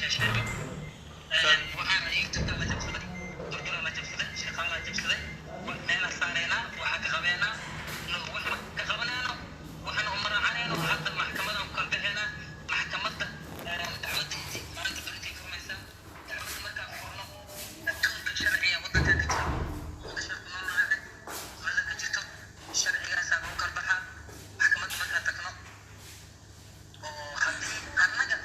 Sheego, waxaana YouTube la jabsaday, Durdura la jabsaday, shaqaala la jabsaday, meela saareynaa, waxaa ka qabeenaa, no wax ka qabanayno, waxaan u maraacanayno. Hadda maxkamadan ku kala bixinaa. Maxkamadda dacwadda maanta berintay furmaysaa. Dacwadda markaan furno, adduunka sharciga waddanka ka jiro, muqdisho ku noolnahay, dowladda ka jirto sharcigaasaa lagu kala baxaa. Maxkamadda markaan tagno oo haddii annaga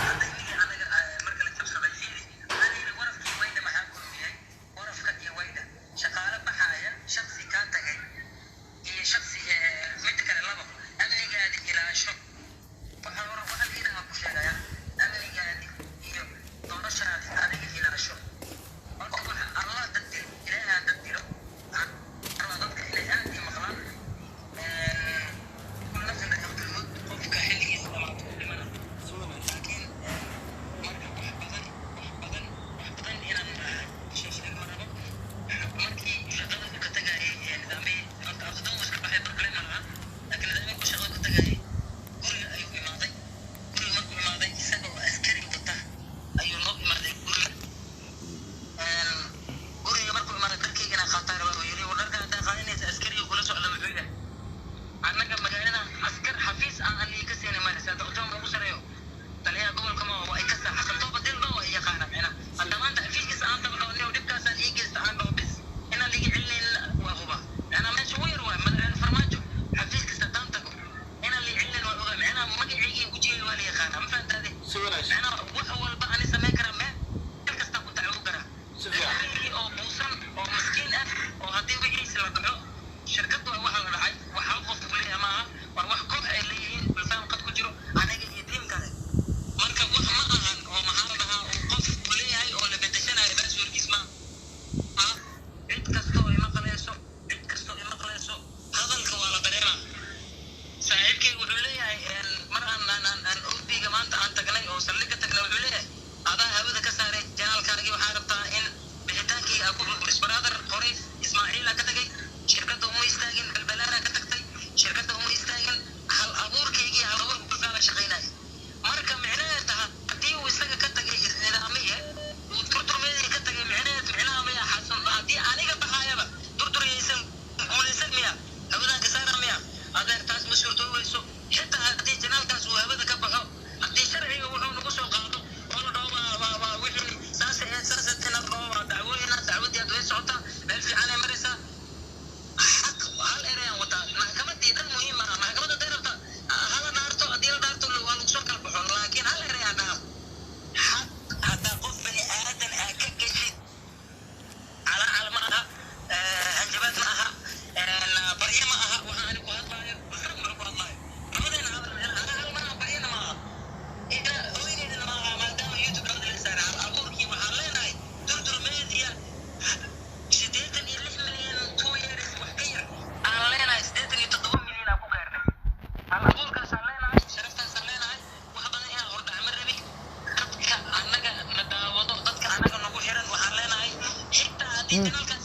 cadaymihii annaga marka la jabsaday, fiiri, waxaa la yidhi warafkii wayda maxaa kulmiyey? Warafka iyo wayda shaqaale baxaaya, shaksi kaa tagay iyo shaksi midda kale. Labo, amnigaadi ilaasho. Waxaa hore waxaa la yidhaha ku sheegaya, amnigaadi iyo noloshaadi adiga ilaasho. Horta waxa Allah dad dilo, Ilaahaa dad dilo. Waxaan rabaa dadka inay aad ii maqlaan. Kullu nafsin daa'iqatul mawt, qofka xilligiisa dhamaado u dhimana. Laakiin marka wax badan, wax badan, wax badan inaan sheeg ma rabo. Markii shaqada uu ka tagayay nidaamiyey, horta Abdidoon wuu iska baxay, problem ma laha, laakiin nidaamiyey uu shaqada ka tagayay, guriga ayuu imaaday. Guriga markuu imaaday, isaga oo askari wata ayuu noo imaaday guriga. Guriga markuu imaaday, dharkayga inaan qaataa rabaa uu yiri. War, dharka haddaa qaadanaysa, askariga kula socda muxuu yahay? Annaga magaaladan askar xafiis aan aan ka siinay male. Saadiq Joon ugu sareeyo, taliyaha gobolka ma waa ikasa, Xasan Tooba dilba waa i yaqaana. Micnaha hadda maanta xafiiskiisa aan daba dhaho, nin dhibkaasaan ii geysta aan dhaho, bis inaan liga celinaynin waa huba. Micnaha meesha ugu yar waay Madaxweyne Farmaajo xafiiskiisa haddaan tago, inaan liga celinayn waa ogaa. Micnaha magaceygii wejigayga waa la yaqaanaa, ma fahantaade? Si wanaagsan. Micnaha wax walba ani samayn karaa, meel kasta ku dacwo karaa. Si fiican. Askari oo buusan oo miskiin ah oo haddii wixiisa la dhaco, shirkad waa waxa la dhacay, wax hal qof uu leeyahay maaha, waa wax koox ay leeyihiin, balsaan qad ku jiro aniga iyo tiim kale. Marka wax ma ahan oo maxaa la dhahaa uu qof uu leeyahay oo la bedeshanayo passwordkiis ma aha. Cid kastoo imaqlayso, cid kastoo imaqlayso, hadalka waa la dareemaa. Saaxiibkay wuxuu leeyahay, mar aan OB-ga maanta aan tagnay oo saldhigga tagnay, wuxuu leeyahay adaa hawada ka saaray janaalkaagii, waxaa rabtaa in bixitaankii aa ku burburis. Brother, horey Ismaaciila ka tagay, shirkadda uma istaagin. Balbalaana ka tagtay, shirkadda uma istaagin. Hal abuurkaygii, hal abuurka bulshaa shaqaynaya. Marka micnaheed taha haddii uu isaga ka tagay nidaamiye, uu Durdurmeedii ka tagay, micnaheed micnaha maya Xasan, haddii aniga baxaayaba Durduriyaysan guulaysan miya? Hawadaan ka saara miya? Adeer, taas ma suurtoobeyso. Xitaa haddii janaalkaas uu hawada ka baxo, haddii sharciga wuxuu nagu soo qaado oo la dhaho waa wixii saas ahayd, saas ahayd la dhaho, waa dacwooyina, dacwadii aad way socotaa, meel fiican ay maraysaa. Xaq hal ereyaan wataa, maxkamadii dhan muhiim maaha. Maxkamadda hadday rabta hala dhaarto, haddii la dhaarto waa lagu soo kala baxo, laakiin hal ereyaan dhaha: xaq haddaa qof bani aadan aa ka geshid, calaacal ma aha, hanjabaad ma aha, baryo ma aha. Waxa ani ku hadlaayo bulshada muxuu ku hadlaayo labadeena hadal calaacal ma aha, baryana ma aha, ila hooyadeedana ma aha. Maadaama YouTube labada laga saaray, hal abuurkii waxaan leenahay Durdur Media 86 milyan 2 years wax ka yar aan leenahay, 87 milyan aan ku gaarnay. Hal abuurkaasaan leenahay, sharaftaasaan leenahay. Wax badan inaan hordhac ma rabi. Dadka annaga na daawado, dadka annaga nagu xiran, waxaan leenahay xitaa haddii janaalka